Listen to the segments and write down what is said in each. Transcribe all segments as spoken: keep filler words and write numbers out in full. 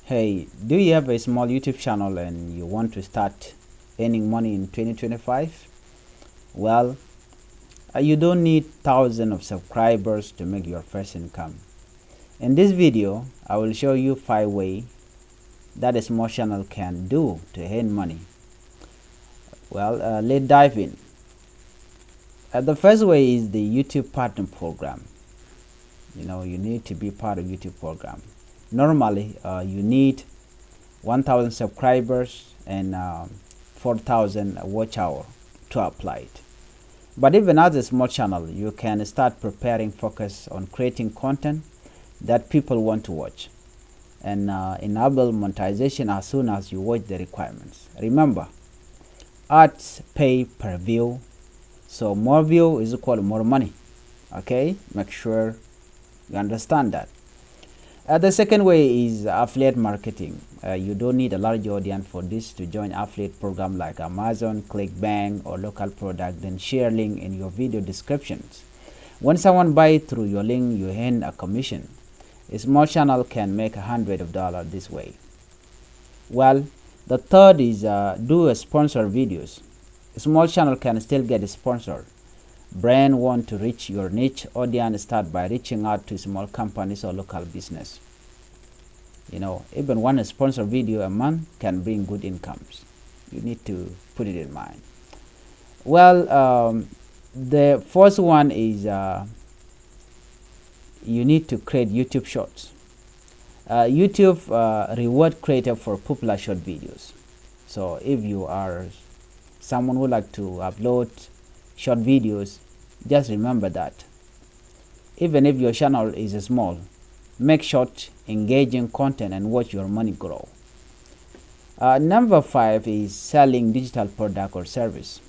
Hey, do you have a small YouTube channel and you want to start earning money in twenty twenty-five? Well, uh, you don't need thousands of subscribers to make your first income. In this video, I will show you five ways that a small channel can do to earn money. Well, uh, let's dive in. Uh, the first way is the YouTube Partner Program. You know, you need to be part of YouTube program. Normally, uh, you need one thousand subscribers and, um, four thousand watch hour to apply it. But even as a small channel, you can start preparing, focus on creating content that people want to watch, and, uh, enable monetization as soon as you watch the requirements. Remember, ads pay per view, so more view is equal more money. Okay, make sure you understand that. Uh, the second way is affiliate marketing. Uh, you don't need a large audience for this. To join affiliate program like Amazon, ClickBank, or local product, then share link in your video descriptions. When someone buy through your link, you earn a commission. A small channel can make a hundred of dollars this way. Well, the third is, uh, do a sponsor videos. A small channel can still get a sponsor. Brand want to reach your niche audience, start by reaching out to small companies or local business. You know, even one sponsor video a month can bring good incomes. You need to put it in mind. Well, um, the first one is, uh, you need to create YouTube Shorts. Uh, YouTube, uh, reward creator for popular short videos. So if you are someone who like to upload short videos, just remember that even if your channel is small, make short, engaging content and watch your money grow. Uh, number five is selling digital product or service.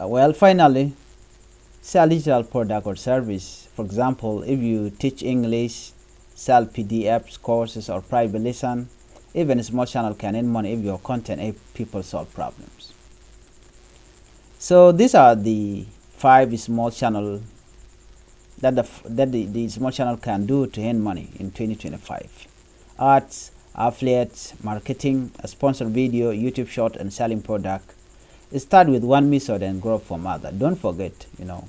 Uh, well, finally, sell digital product or service. For example, if you teach English, sell P D Fs, courses, or private lesson. Even a small channel can earn money if your content help people solve problems. So these are the five small channel that the, that the, the small channel can do to earn money in twenty twenty-five. Ads, affiliates, marketing, a sponsored video, YouTube short, and selling product. Start with one method and grow from other. Don't forget, you know,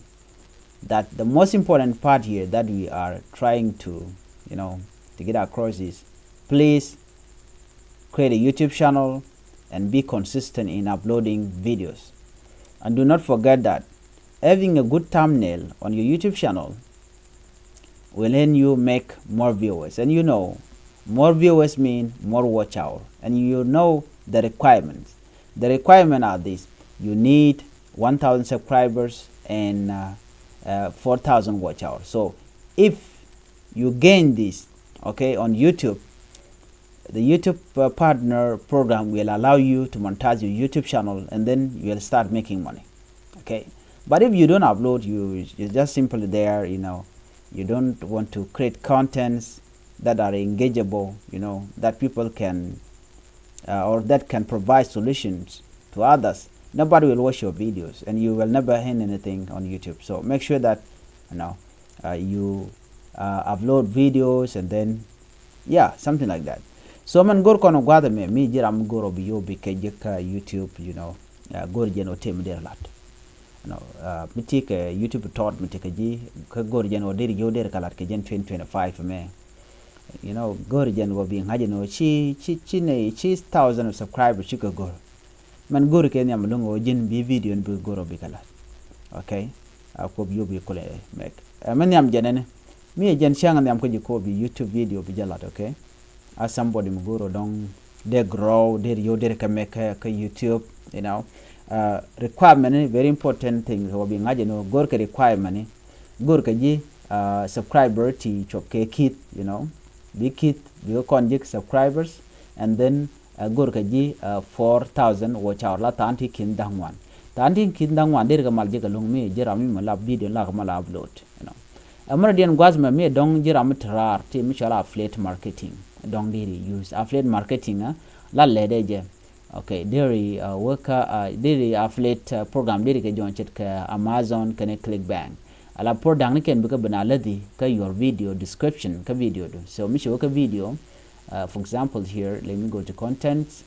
that the most important part here that we are trying to, you know, to get across is, please create a YouTube channel and be consistent in uploading videos. And do not forget that having a good thumbnail on your YouTube channel will help you make more viewers. And you know, more viewers mean more watch hour. And you know the requirements. The requirement are this. You need one thousand subscribers and, uh, uh, four thousand watch hours. So if you gain this, okay, on YouTube, the YouTube, uh, Partner Program will allow you to monetize your YouTube channel, and then you will start making money. Okay, but if you don't upload, you, you're just simply there, you know, you don't want to create contents that are engageable, you know, that people can, uh, or that can provide solutions to others, nobody will watch your videos and you will never earn anything on YouTube. So make sure that, you know, uh, you, uh, upload videos and then, yeah, something like that. So mɛn go̱r kɔn gua̱th ɛmɛ, mi ji̱ ram mi go̱r ɔ bi yo̱o̱ bi kɛ ji̱ kä YouTube, you know, uh, go̱r jɛn ɔ tëë mi dee lat. You know, uh, mi ti kɛ YouTube tɔt mi ti kɛ ji̱ kä go̱r jɛn ɔ deri yo̱o̱ deri kɛ lat kɛ jɛn twenty twenty-five mɛ. You know, go̱r jɛn ɔ bi ŋa̱c jɛn ɔ ci, ci, ci nɛ, ci thousand of subscribers ci kɛ go̱r. Mɛn go̱r kɛ nhiam luŋ ɔ ji̱n bi video ni bi go̱r ɔ bi kɛ lat. Okay? A kuɔp yo̱o̱ bi kulɛ mɛk. Ɛ, mɛn nhiam jɛn ɛni. Mi ɛ jɛn cäŋ nhiam kä ji̱ kɔ bi YouTube video bi jɛ lat, okay? A somebody mi go̱r ɔ dɔŋ dee grow, dee yo̱o̱ dee kɛ mɛk kä, kä YouTube, you know. Uh, requirement ni very important thing, wä bi ŋa̱c ɛn wä go̱r kɛ requirement ni. Go̱r kɛ ji̱, uh, subscriber ti cuɔp kɛ kith, you know. Bi kith, bi kɔn ji̱ subscribers, and then, uh, go̱r kɛ ji̱, uh, four thousand watch hour la tha̱a̱ŋ ti ki̱n da̱ŋ wan. Tha̱a̱ŋ ti ki̱n da̱ŋ wan, dee kɛ mal ji̱ kɛ luŋ mi, ji̱ ram mi mɛ lap video la kɛ mal upload, you know. Ɛ mɛrɛ diɛn gua̱th mɛ mi dɔ̱ŋ ji̱ ram mi te raar ti mi cɔal affiliate marketing. Dɔ̱ŋ diri use affiliate marketing, ɛ la lɛ dee jɛ. Okay, diri, uh, wä kä, uh, diri affiliate, uh, program diri kɛ jɔ̱ɔ̱n ce̱tkɛ Amazon kɛnɛ ClickBank. Ala product ni kɛn bikɛ ben a läthi kä your video description kä video du. So mi ci wä kä video, uh, for example here, let me go to contents.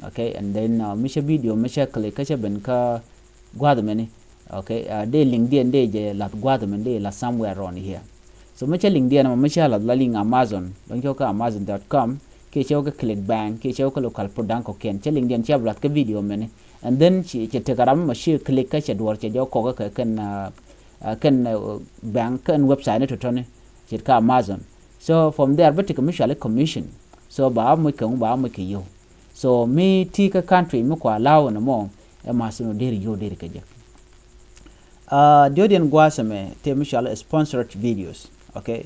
Okay, and then uh, mi cä video mi cä click kä cä ben kä gua̱th mɛni. Okay, uh, dee link diɛn dee jɛ lath gua̱th mɛni dee lath somewhere around here. So mi cä link diɛn ma mi cä lath la link Amazon, dɔ̱ŋ cä wä kä amazon dot com, kiɛ cä wä kä click bank, kiɛ cä wä kä local product kɔkiɛn, cä link diɛn cä bi lath kä video mɛni. And then ci cɛ tek a ram ma ci click kä cɛ duɔr cɛ jɛ wä kɔk kä kɛn, uh, uh, kɛn, uh, bank kɛn website ni tɔtɔni ce̱tkɛ Amazon. So from there bä tekɛ mi cɔali commission. So ba a moc kɛ ŋu, ba a moc kɛ yio̱w. So mi ti kä country mi kua allow ni mɔ, ɛ ma sinu deri yio̱w deri kɛ jek. Uh, diodiɛn gua̱a̱th ɛmɛ tëë mi cɔali sponsored videos. Okay.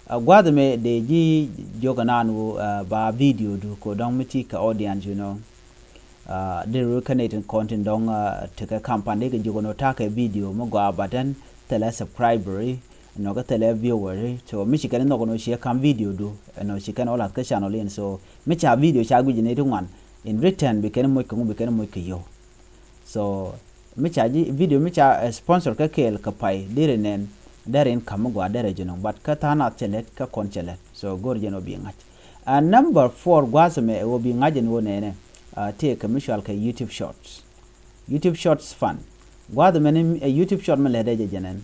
Uh, gua̱a̱th ɛmɛ dee ji̱ jiök ɛnan wu, uh, ba video du ko dɔ̱ŋ mi ti kɛ audience, you know. Uh, deri ru kä nɛy tin kɔn tin dɔ̱ŋ, uh, tekɛ company kɛ jiök ɛn wu ta̱kɛ video mi gɔaa, but then thilɛ subscriber, you know, kä thilɛ viewer. So mi ci kɛn nhɔk ɛn wu ciɛ kam video du, you know, ci kɛn ɔ lath kä channel in. So mi ca video ca guic nɛy ti ŋuan, in return bi kɛn moc kɛ ŋu, bi kɛn moc kɛ yio̱w. So mi ca ji̱ video mi ca, eh, sponsor kä kɛɛl kɛ pay deri nɛn, deri in kam mi gɔaa deri ji̱ nɔŋ, but kä tha̱a̱ŋ nath cɛ lɛt kä kɔn cɛ lɛt. So go̱r jɛn ɔ bi ŋa̱c. And number four gua̱a̱th ɛmɛ ɛ ɣöö bi ŋa̱c ɛn ɣöö nɛnɛ, uh, tëë kɛ mi cɔal kɛ YouTube Shorts. YouTube Shorts fun. Gua̱a̱th ɛmɛni, eh, YouTube Short mi lɛt ɛ jɛ jɛnɛn.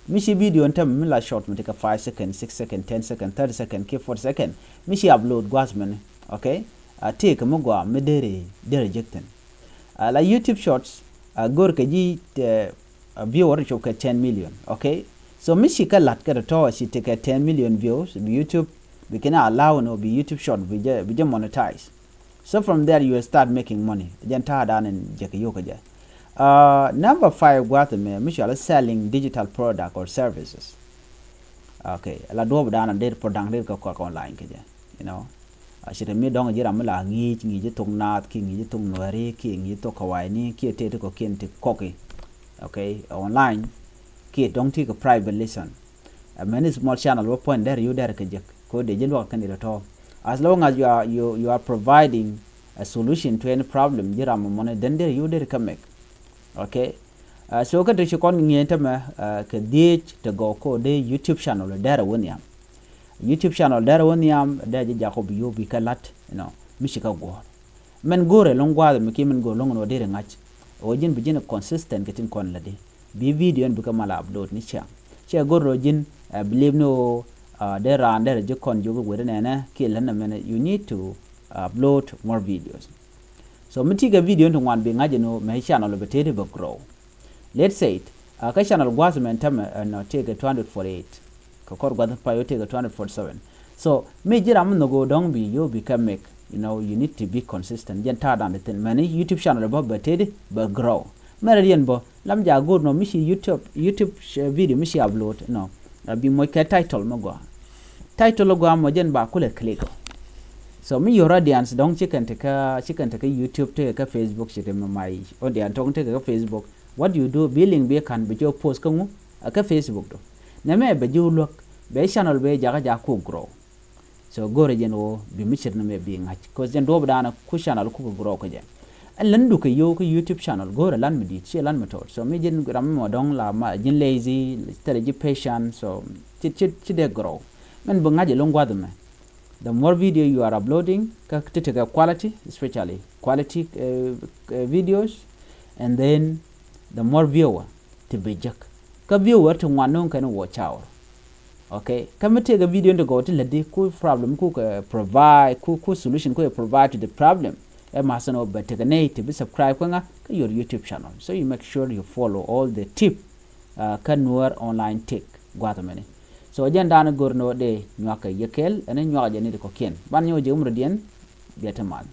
Mi ci video ɛn tämɛ mi la short mi ti kɛ five second, six second, ten second, thirty second kiɛ forty second. Mi ci upload gua̱a̱th ɛmɛni. Okay? Uh, tëë kɛ mi gɔaa mi deri, deri jek thi̱n. Uh, la YouTube Shorts, uh, go̱r kɛ ji̱, uh, viewer cop kɛ ten million. Okay? So mi ci kɛ la̱t kɛ tɔ̱tɔ̱ ci tekɛ ten million views, bi YouTube bi kɛn allow ni bi YouTube Short bi jɛ, bi jɛ monetize. So from there you will start making money. Jɛn ta̱a̱ dan in jɛ kɛ yio̱w kɛ jɛ. Uh, number five gua̱a̱th ɛmɛ mi cɔali selling digital product or services. Okay, la duɔ̱ɔ̱p dan a deri product deri kɛ kɔk online kɛ jɛ, you know. A ci te mi dɔ̱ŋ ji̱ ram mi la ŋi̱i̱c, ŋi̱i̱c ji̱ thok naath kiɛ ŋi̱i̱c ji̱ thok nuɛri kiɛ ŋi̱i̱c ji̱ thok kawayni kiɛ tëë ti kɔ̱kiɛn ti kɔki. Okay, online kiɛ dɔ̱ŋ ti kɛ private lesson. Ɛ mɛni small channel wä puɔ̱ny deri yio̱w deri kɛ jek. Ko dee ji̱ luak kɛn itɔtɔ. As long as you are, you, you are providing a solution to any problem ji̱ ram mɔni, then deri yio̱w deri kɛ mek. Okay. Uh, so kä ti ci kɔn ŋi̱eeny tämɛ, uh, kɛ dhieec ti gɔw ko dee YouTube channel deri wä nhiam. YouTube channel deri wä nhiam dee ji̱ jakɔ bi yio̱w bi kɛ la̱t, you know, mi ci kɛ guɔ̱ɔ̱r. Mɛn go̱o̱rɛ lo̱ŋ gua̱a̱th mi kiɛ mɛn go̱o̱r lo̱ŋ ni wä deri ŋa̱c. Ɣöö ji̱n bi ji̱n consistent kɛ tin kɔn lätdi. Bi video in bikɛ mal upload ni ciaŋ. Ciɛ go̱r rɔ ji̱n, uh, believe ni ɣöö, uh, dee raan derɛ ji̱ kɔn jiök i̱ weri nɛnɛ kiɛ lät nɛ mɛnɛ, you need to upload more videos. So mi ti kɛ video in ti ŋuan bi ŋa̱c ɛn ɣöö mɛ channel bɛ tëëdi bɛ grow. Let's say it, uh, kä channel gua̱a̱th mɛn tämɛ ɛn ɔ tëëkɛ two hundred forty-eight. Kɛ kɔr gua̱th pay ɣöö tëëkɛ two hundred forty-seven. So mi ji̱ ram mi nhök ɣöö dɔ̱ŋ bi yio̱w bi kɛ mek, you know, you need to be consistent. Jɛn ta̱a̱ dan di thin mɛni YouTube channel bä bɛ tëëdi bɛ grow. Mɛrɛ riɛn bä lam ja go̱o̱r nɔ mi ci YouTube, YouTube, eh, video mi ci upload nɔ. A bi moc kɛ title mi gɔaa. Title gɔaa mɔ jɛn ba kulɛ click ɔ. So mi your audience dɔ̱ŋ ci kɛn ti kä, ci kɛn ti kä YouTube, ti kä Facebook, ci ti mi my audience dɔ̱ŋ ti kä Facebook. What you do, bi link bi ka̱n bi jɛ post kä ŋu, a kä Facebook do. Nɛ mɛ bɛ ji̱ wä luäk, bɛ channel bɛ jakä jak ku grow. So go̱rɛ jɛn ɣöö bi mi ce̱t ni mɛ bi ŋa̱c. Cause jɛn duɔ̱ɔ̱p danɔ ku channel ku kɛ grow kä jɛ. Ɛn län dukɛ yio̱w kä YouTube channel, go̱rɛ lan mi di̱i̱t, ciɛ lan mi to̱o̱t. So mi ji̱n ram mi mɔ dɔ̱ŋ la ma, ji̱n lazy, thilɛ ji̱ patient, so ci, ci, ci dee grow. Mɛn bi ŋa̱c ɛlɔ̱ŋ gua̱th ɛmɛ. The more video you are uploading, kä ti tekɛ quality, especially quality, eh, eh, videos, and then the more viewer ti bi jek. Kä viewer ti ŋuan no̱o̱ŋ kɛn watch hour. Okay, kä mi tekɛ video ni ti gɔw ti lätdi ku problem ku kɛ provide, ku, ku solution ku kɛ provide to the problem. Ɛ ma̱th ɛn ɣöö bɛ tekɛ nɛy ti bi subscribe kä ŋa, kä your YouTube channel. So you make sure you follow all the tip, uh, kä Nuer Online Tech gua̱th mɛni. So jɛn da̱a̱n go̱r ni ɣöö dee nyuak kɛ yɛ kɛɛl, ɛn nyuak jɛ ni ti kɔ̱kiɛn. Ban nyɔk jɛ wumrɛ diɛn, biɛ ti mal.